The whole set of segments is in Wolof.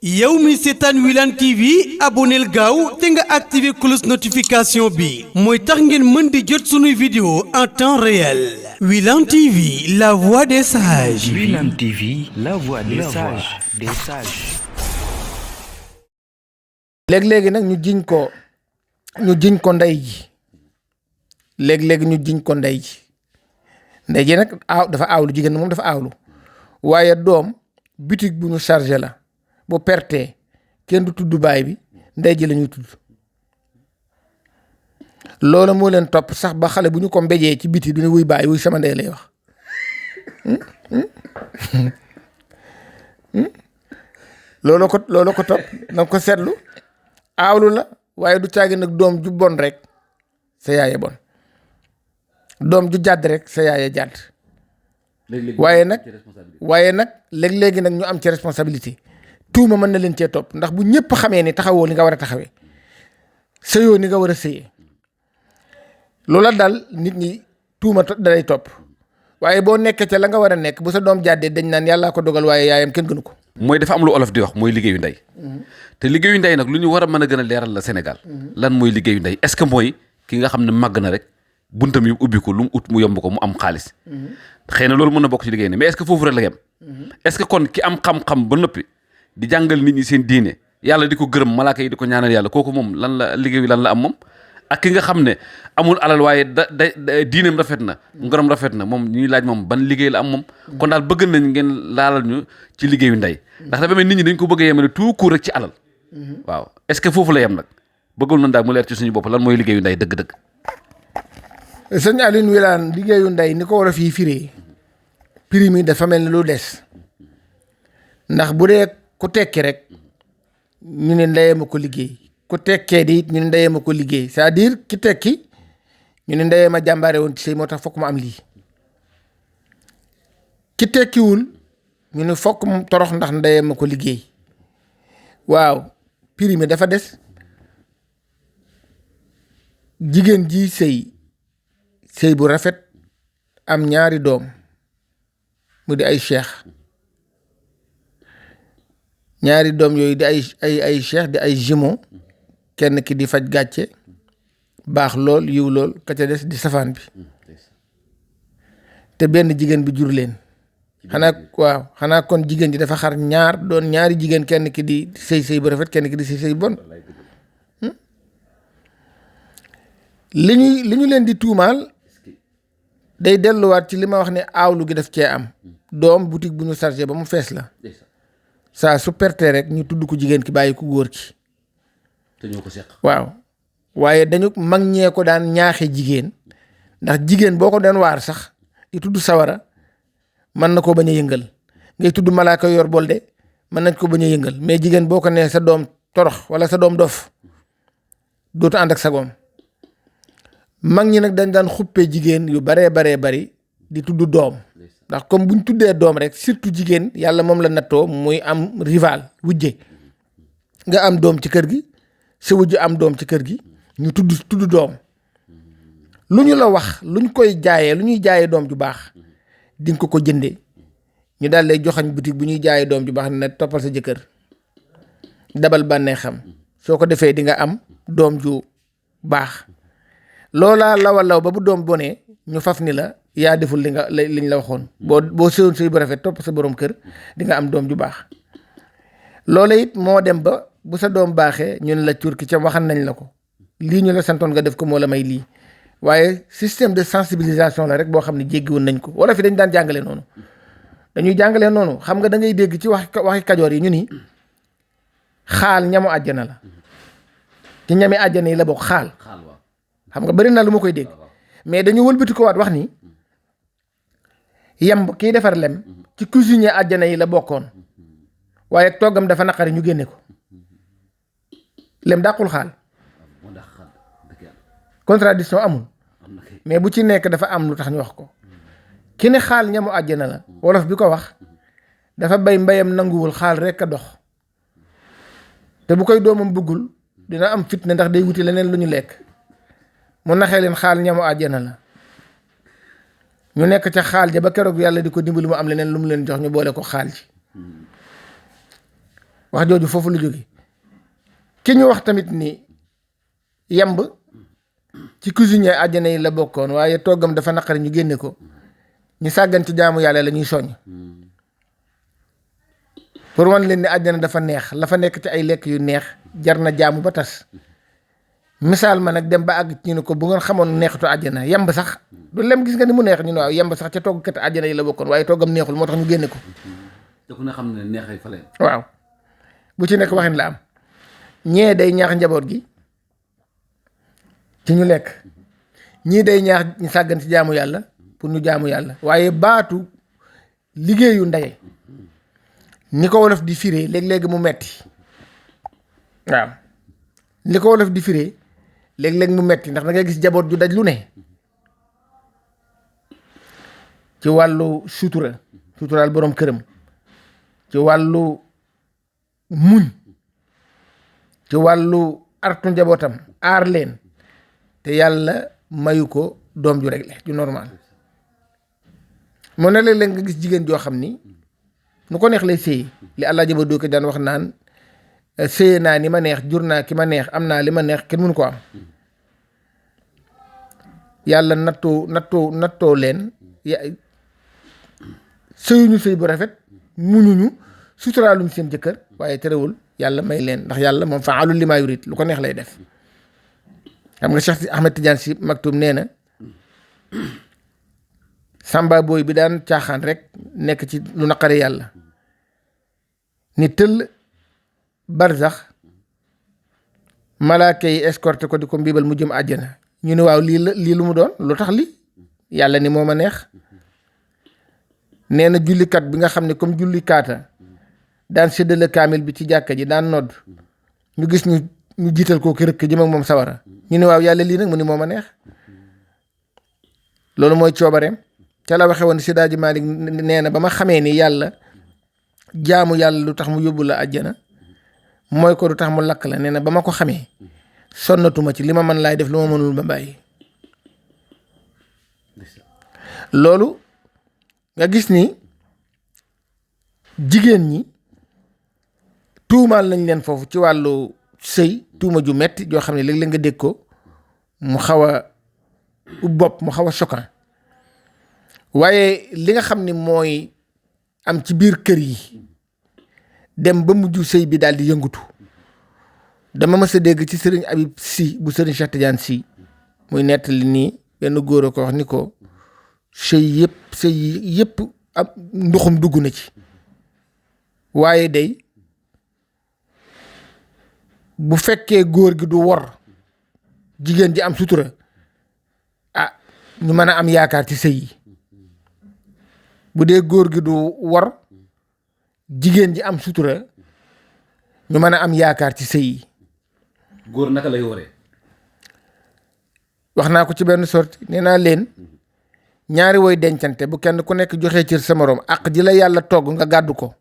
yow mi seetaan Wilane TV aboneel gaaw te nga activé cloche notification bi mooy tax ngeen mën di jot sunuy vidéo en temps réel Wilane TV la voix des sages. Wilane TV la voix des sages. léeg-léegi nag ñu jiñ ko ndey ji léeg-léegi ñu jiñ ko ndey ji nag dafa aawlu jigéen moom dafa aawlu waaye doom bitig bu ñu chargé la bu pertee kenn du tudd baay bi ndey ji la ñuy tudd loolu moo leen topp sax ba xale bu ñu ko mbéjee ci biti du ne wuy baay wuy sama ndey lay wax loolu ko topp nanga ko seetlu aawlu la waaye du caagi nag doom ju bon rek sa yaaya bon doom ju jàdd rek sa yaaya jàdd waaye nag léeg-léegi nag ñu am ci responsabilité tuuma mën na leen cee topp ndax bu ñëpp xamee ni taxawoo ni nga war a taxawee sëyoo ni nga war a sëyee loola dal nit ñi tuuma dalay topp waaye boo nekkee ca la nga war a nekk bu sa doom jàddee dañ naan yàllaa ko dogal waaye yaayam kenn gënu ko. mooy dafa am lu olof di wax mooy liggéeyu ndey te liggéeyu ndey nag lu ñu war a mën a gën a leeral la Sénégal lan mooy liggéeyu ndey est-ce que mooy ki nga xam ne màgg na rek buntam yu ubbi ko lu mu ut mu yomb ko mu am xaalis xëy na loolu mën na bokk ci liggéey ndey mais est-ce que foofu rek la yem est-ce que kon ki am xam-xam ba noppi di jàngal nit ñi seen diine yàlla di ko gërëm malaaka yi di ko ñaanal yàlla kooku moom lan la liggéey lan la am moom ak ki nga xam ne amul alal waaye da diineem rafet na ngorom rafet na moom ñuy laaj moom ban liggéey la am moom kon daal bëgg nañ ngeen laalal ñu ci liggéeyu ndey ndax dafa mel nit ñi dañ ko bëgg a yemale tout court rek ci alal waaw est-ce que foofu la yem nag bëggul nañ daal mu leer ci suñu bopp lan mooy liggéeyu ndey dëgg-dëgg. sëñ Alioune Wilane liggéeyu ndey ni ko war a fii firee prix mi dafa mel ni lu des ndax bu dee ku tekki rek ñu ne ndeyam a ko liggéey ku tekkee di it ñu ne ndeyam a ko liggéey c'est-à-dire ki tekki ñu ne ndeyam a jàmbaare woon ci sëy moo tax fokk mu am lii ki tekkiwul ñu ne fokk mu torox ndax ndeyam a ko liggéey waaw prix mi dafa des jigéen ji sëy bu rafet am ñaari doom mu di ay cheikh ñaari doom yooyu di ay cheikh di ay jumeaux kenn ki di faj gàcce baax lool yiw lool ka ca des di safaan bi te benn jigéen bi jur leen xanaa kon jigéen ji dafa xar ñaar doon ñaari jigéen kenn ki di sëy bu rafet kenn ki di sëy bon li ñu leen di tuumaal day delluwaat ci li ma wax ne aawlu gi daf cee am doom boutique bu ñu chargé ba mu fees la saa su pertee rek ñu tudd ko jigéen ki bàyyi ko góor ki te ñoo ko seq waaw waaye dañu mag ñee ko daan ñaaxe jigéen ndax jigéen boo ko doon waar sax di tudd sawara mën na ko bañ a yëngal ngay tudd malaaka yor bolde mën nañ ko bañ a yëngal mais jigéen boo ko nee sa doom torox wala sa doom dof dootu ànd ak sagoom mag ñi nag dañ daan xuppee jigéen yu baree bari di tudd doom ndax comme buñ tuddee doom rek surtout jigéen yàlla moom la nattoo muy am rival wujje nga am doom ci kër gi sa wujj am doom ci kër gi ñu tudd doom lu ñu la wax luñ koy jaayee lu ñuy jaayee doom ju baax di nga ko jëndee ñu daal lay joxañ boutique bu ñuy jaayee doom ju baax ne toppal sa jëkkër dabal bànnee xam soo ko defee di nga am doom ju baax loolaa law ba bu doom bonee ñu faf ni la yaa deful liñ la waxoon boo sëyoon sëy bu rafet topp sa borom kër di nga am doom ju baax loola it moo dem ba bu sa doom baaxee ñun la curki ca waxan nañ la ko lii ñu la santoon nga def ko moo la may lii waaye système de sensibilisation la rek boo xam ne jéggiwoon nañ ko wala fi dañ daan jàngale noonu dañuy jàngale noonu xam nga da ngay dégg ci waxi kajoor yi ñu ni xaal ñamu àjjana la ci ñami àjjana yi la bokk xaal xam nga bari na lu ma koy dégg mais dañu wëlbati ko waat wax ni yemb kii defar lem ci cuisinier àjjana yi la bokkoon waaye toggam dafa naqari ñu génne ko lem dàqul xaal contradiction amul mais bu ci nekk dafa am lu tax ñu wax ko ki ne xaal ñamu àjjana la wolof bi ko wax dafa bay mbayam nanguwul xaal rek a dox te bu koy doomam bëggul dina am fitna ndax day wuti leneen lu ñu lekk mu naxee leen xaal ñamu àjjana la ñu nekk ca xaal ja ba keroog yàlla di ko dimbali mu am leneen lu mu leen jox ñu boole ko xaal ji wax jooju foofu la jóge ki ñu wax tamit ni yamb ci cuisinier àjjana yi la bokkoon waaye toggam dafa naqari ñu génne ko ñu sàggan ci jaamu yàlla la ñuy soññ pour wan leen ni àjjana dafa neex la fa nekk ci ay lekk yu neex jar na jaamu ba tas misaal ma nag dem ba àgg ñu ne ko bu ngeen xamoon neexatu àjjana yemb sax du lem gis nga ni mu neex ñu ne waaw yemb sax ca toggkat àjjana yi la bokkoon waaye toggam neexul moo tax ñu génne ko. te ku ne xam ne neexay fa leen. waaw bu ci nekk waxin la am ñee day ñaax njaboot gi ci ñu lekk ñii day ñaax ñu sàggan ci jaamu yàlla pour ñu jaamu yàlla waaye baatu liggéeyu ndey ni ko wolof di firee léeg-léegi mu metti waaw li ko wolof di firee léeg-léeg mu metti ndax da ngay gis jaboot ju daj lu ne ci wàllu suturaal boroom këram ci wàllu muñ ci wàllu artu njabootam aar leen te yàlla mayu ko doom ju réglé ju normal moo ne léeg-léeg nga gis jigéen joo xam ni nu ko neex lay séy li àllaa jaba dooke daan wax naan séy naa ni ma neex jur naa ki ma neex am naa li ma neex kenn mënu ko am yàlla nattoo leen sëyuñu sëy bu rafet muñuñu suturaaluñ seen jëkkër waaye terewul yàlla may leen ndax yàlla moom fa'aalun limaa yuriid lu ko neex lay def xam nga Cheikh Ahmed Tidiane Sy Maktoum nee na samba booy bi daan caaxaan rek nekk ci lu naqari yàlla ni tëll barzax malaaka yi escorté ko di ko mbiibal mu jëm àjjana ñu ne waaw lii lu mu doon lu tax li yàlla ni moo ma neex nee na jullikat bi nga xam ne comme julli kaata daan séddale kaamil bi ci jàkka ji daan nodd ñu gis ñu jiital koo ki rëkk jëm ak moom sawara ñu ne waaw yàlla lii nag mu ni moo ma neex loolu mooy coobareem ca la waxe woon si daaji Maalik nee na ba ma xamee ni yàlla jaamu yàlla lu tax mu yóbbu la àjjana mooy ko lu tax mu lakk la nee na ba ma ko xamee sonnatuma ci li ma mën laay def lu ma mënul ba bàyyi loolu nga gis ni jigéen ñi tuumaal nañ leen foofu ci wàllu sëy tuuma ju metti joo xam ne léeg-léeg nga dégg ko mu xaw a bopp mu xaw a choquant waaye li nga xam ni mooy am ci biir kër yi dem ba mujj sëy bi daal di yëngutu dama mës a dégg ci sëriñ Habib Sy bu sëriñ Cheikh Tidiane Sy muy nettali nii benn góor a ko wax ni ko sëy yëpp am ndoxum dugg na ci waaye day bu fekkee góor gi du wor jigéen ji am sutura ñu mën a am yaakaar ci sëy yi bu dee góor gi du wor jigéen ji am sutura ñu mën a am yaakaar ci sëy yi. góor naka lay woree. wax naa ko ci benn sorti nee naa leen ñaari woy dencante bu kenn ku nekk joxee cër sa morom ak ji la yàlla togg nga gàddu ko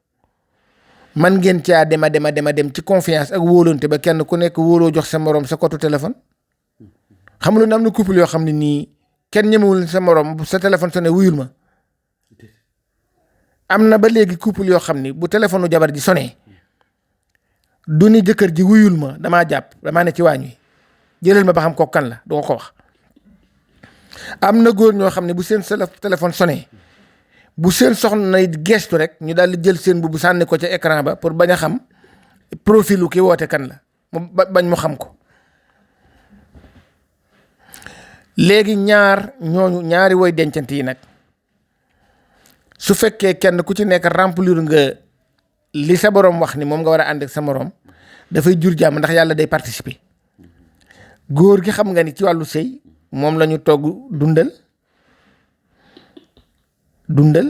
man ngeen caa dem ci confiance ak wóolonte ba kenn ku nekk wóoloo jox sa morom sa kotu téléphone. xam nga am na couple yoo xam ne nii kenn ñemewul sa morom sa téléphone sonné wuyul ma. am na ba léegi couple yoo xam ni bu téléphone jabar ji sonné du ni jëkkër ji wuyul ma damaa jàpp damaa ne ci waañ wi jëlal ma ba xam ko kan la doo ko wax. am na góor ñoo xam ne bu seen téléphone sonné bu seen soxna gestu rek ñu daal di jël seen bu sànni ko ca écran ba pour bañ a xam profilu ki woote kan la mu bañ mu xam ko. léegi ñaari woy dencante yi nag su fekkee kenn ku ci nekk remplir nga li sa borom wax ni moom nga war a ànd ak sa morom dafay jur jàmm ndax yàlla day participer. góor gi xam nga ni ci wàllu sëy moom la ñu togg dundal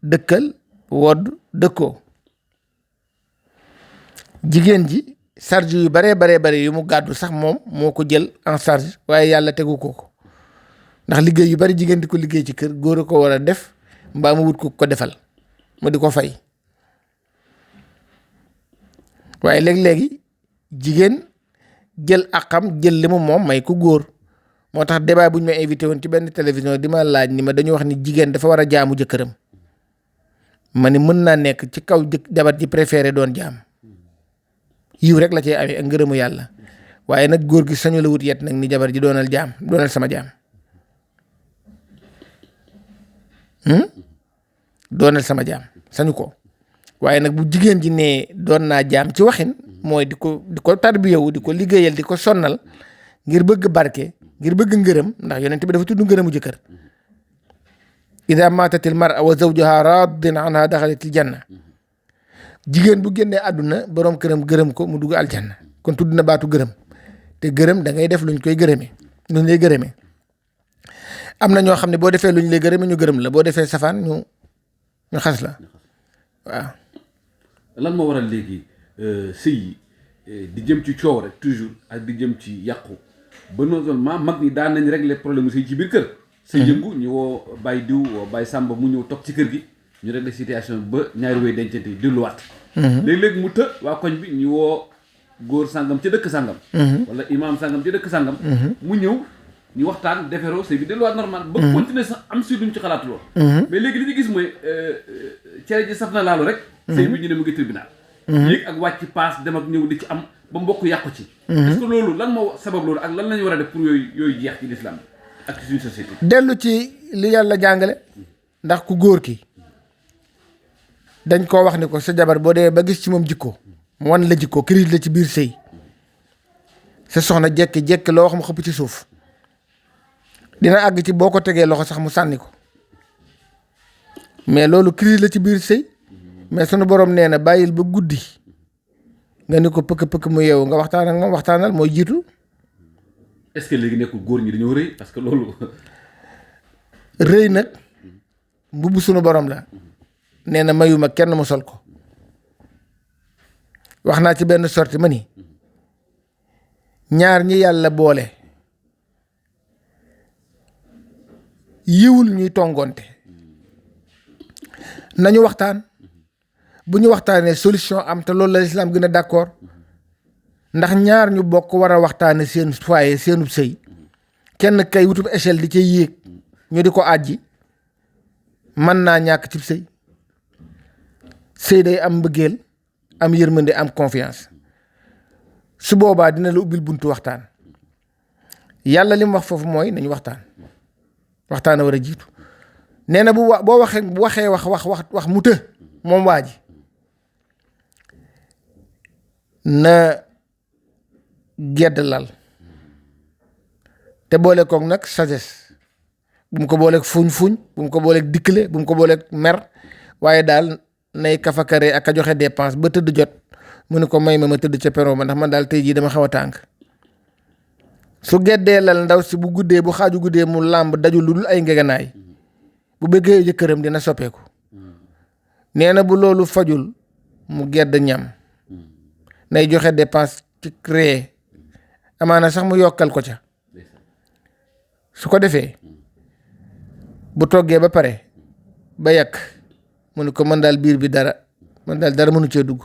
dëkkal wodd dëkkoo. jigéen ji charge yu bare yu mu gàddu sax moom moo ko jël en charge waaye yàlla tegu ko ndax liggéey yu bari jigéen di ko liggéey ci kër góor a ko war a def mbaa mu wut ko defal mu di ko fay. waaye léegi jigéen jël akam jël li mu moom may ko góor moo tax débat bu ñu ma invité woon ci benn télévision di ma laaj ni ma dañu wax ni jigéen dafa war a jaamu jëkkëram ma ni mën naa nekk ci kaw jabar ji préféré doon jaam yiw rek la cee amee ak ngërëmu yàlla waaye nag góor gi sañu la wut yet nag ni jabar ji doonal sama jaam doonal sama jaam sañu ko waaye nag bu jigéen ji ne doon naa jaam ci waxin mooy di ko tarbiyewu di ko liggéeyal di ko sonnal ngir bëgg barke ngir bëgg ngërëm ndax yonent bi dafa tudd ngërëmu jëkkër ida matatil mar'a wa zawjuha radin anha daxalatil janna jigéen bu génnee àdduna boroom këram gërëm ko mu dugg aljanna kon tudd na baatu gërëm te gërëm da ngay def luñ koy gërëmee luñ lay gërëmee am na ñoo xam ne boo defee luñ lay gërëmee ñu gërëm la boo defee safaan ñu xas la waaw. lan moo waral léegi sëy di jëm ci coow rek toujours ak di jëm ci yàqu ba non seulement mag ñi daan nañ régler problème sëy ci biir kër. sëy yëngu ñu woo Baye Diw woo Baye Samba mu ñëw toog ci kër gi ñu régler situation ba ñaari way dencante yi delluwaat. léeg-léeg mu të waa koñ bi ñu woo góor sàngam ca dëkk sàngam. wala imaam sàngam ca dëkk sàngam. mu ñëw ñu waxtaan deferoo sëy bi delluwaat normal. ba continuer sax am si duñ ci xalaatuloo. mais léegi li ñu gis mooy cere ji saf na laalu rek. sëy bi ñu ne mu ngi tribunal. yéeg ak wàcc paas dem ak ñëw di ci am ba mbokk yàqu ci. est-ce que loolu lan moo sabab loolu ak lan lañu war a def pour yooyu jeex ci l'islam ak ci suñu société. dellu ci li yàlla jàngale ndax ku góor ki dañ koo wax ni ko sa jabar boo dee ba gis ci moom jikko mu wan la jikko crise la ci biir sëy sa soxna jekki loo wax mu xëpp ci suuf dina àgg ci boo ko tegee loxo sax mu sànni ko mais loolu crise la ci biir sëy mais sunu borom nee na bàyyil ba guddi nga ni ko pëkk mu yeewu nga waxtaan ak moom waxtaanal mooy jiitu. est-ce que léegi nekkul góor ñi dañoo rëy parce que loolu. rëy nag mbubb sunu borom la nee na mayuma kenn mu sol ko wax naa ci benn sortie ma ni ñaar ñi yàlla boole yiwul ñuy tongonte nañu waxtaan bu ñu waxtaanee solution am te loolu la lislaam gën a d'accord ndax ñaar ñu bokk war a waxtaane seen foyer seenub sëy kenn kay wutub échelle di ca yéeg ñu di ko àjji mën naa ñàkk ci sëy day am mbëggeel am yërmande am confiance su boobaa dina la ubbil buntu waxtaan yàlla li mu wax foofu mooy nañu waxtaan a war a jiitu nee na bu waxee wax mu të moom waa ji na gedd lal te boole koog nag sagesse bu mu ko booleeg fuñ bu mu ko booleeg dikkale bu mu ko booleeg mer waaye daal nay kafakare ak a joxe dépense ba tëdd jot mu ne ko may ma tëdd ca peron ba ndax man daal tey jii dama xaw a tànk su geddee lal ndaw si bu guddee bu xaaju guddee mu làmb daju lu dul ay ngeganaay bu bëggee jëkkëram dina soppeeku nee na bu loolu fajul mu gedd ñam nay joxe dépense ci créer amaana sax mu yokkal ko ca su ko defee bu toggee ba pare ba yàq mu ne ko man daal biir bi dara mënu cee dugg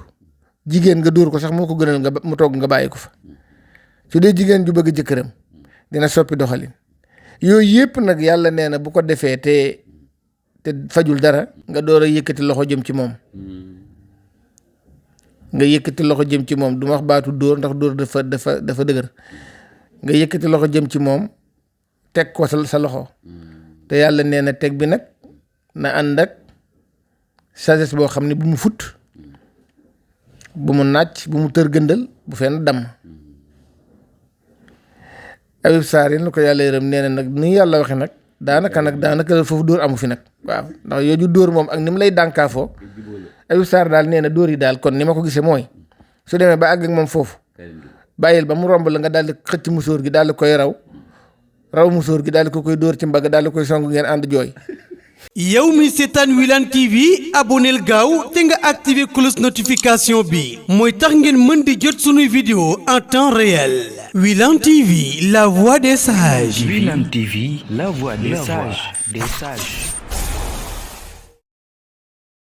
jigéen nga dóor ko sax moo ko gënal nga mu togg nga bàyyi ko fa su dee jigéen ju bëgg jëkkëram dina soppi doxalin yooyu yëpp nag yàlla nee na bu ko defee te fajul dara nga door a yëkkati loxo jëm ci moom du ma wax baatu dóor ndax dóor dafa dëgër nga yëkkati loxo jëm ci moom teg ko sa loxo te yàlla nee na teg bi nag na ànd ak sagesse boo xam ne bu mu fut bu mu nàcc bu mu tër gëndal bu fenn damm Habib Sarr yéen la ko yàlla yërëm nee na nag ni yàlla waxe nag daanaka foofu dóor amu fi nag waaw ndax yooju dóor moom ak ni mu lay dànkaafoo Habib Sarr daal nee na dóor yi daal kon ni ma ko gisee mooy su demee ba àgg ak moom foofu bàyyil ba mu romb la nga daal di xëcc musóor gi daal di koy raw musóor gi daal di ko koy dóor ci mbagg daal di koy song ngeen ànd jooy. yow mi seetaan Wilane TV aboneel gaaw te nga activé cloche notification bi mooy tax ngeen mën di jot sunuy vidéo en temps réel. Wilane TV, la voix des sages. Wilane TV, la voix des sages.